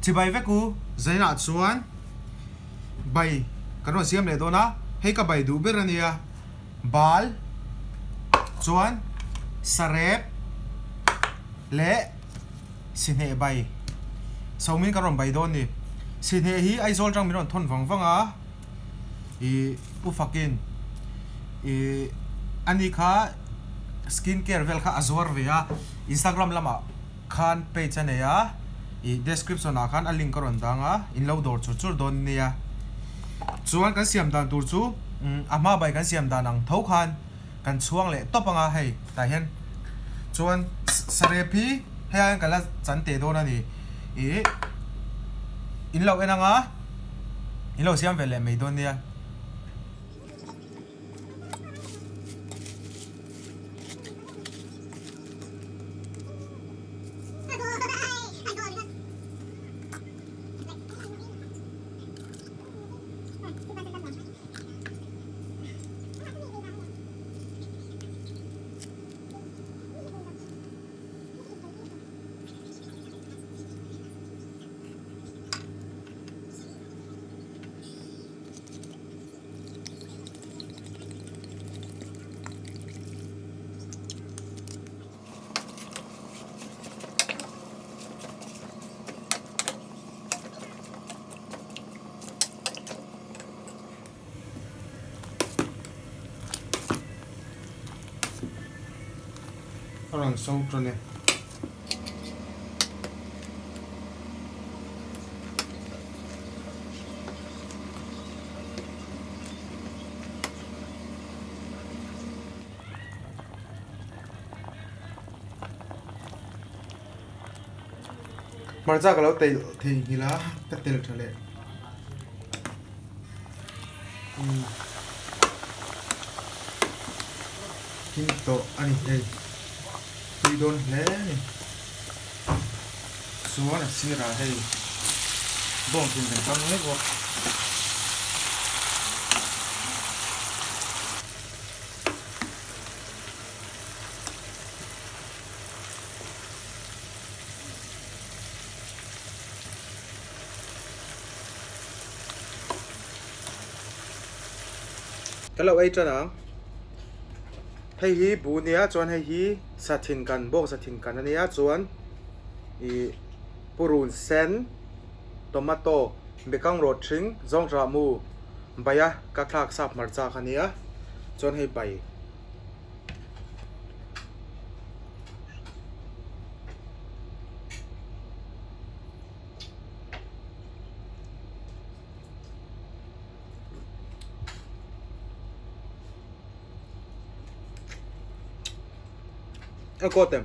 Chibai vek u. Zainah chuan bai kan rawn siam leh dawn a, hei ka bai duh ber a nia, bal chuan sarep leh sihneh bai somin kan rawn bai dawn a ni. Sihneh hi Aizawl tang min rawn thawn vang vang a, ih Pu Fakin ih ani kha skin care vel kha a zuar ve a, Instagram lamah. Khan page a nei a, ih description ah khan a link a rawn dang a, in lo dawr chur chur dawn nia. Chuan kan siam dan tur chu a hma bai kan siam dan ang tho khan kan chhuang leh tawp ang a hei tah hian chuan sarep hi hei ah hian ka la chan teh dawn a ni ih in lo en ang a in lo siam ve leh mai dawn nia. A rawn so tan e. Hmarcha ka lo tel theihnghilh a ka tel tha leh thil tawh a ni hei tui dawn hle a ni chuan a sirah hei bawng thin kan tang mek bawk. Ka lo ei tan ang. Hei hi bu nia chuan hei hi sathin kan bawk sathin kan a nia chuan ih purun sen tomato bekang rawt hring zawngṭah mu baia ka thlak sap hmarcha kha nia chuan hei bai. A kawt em?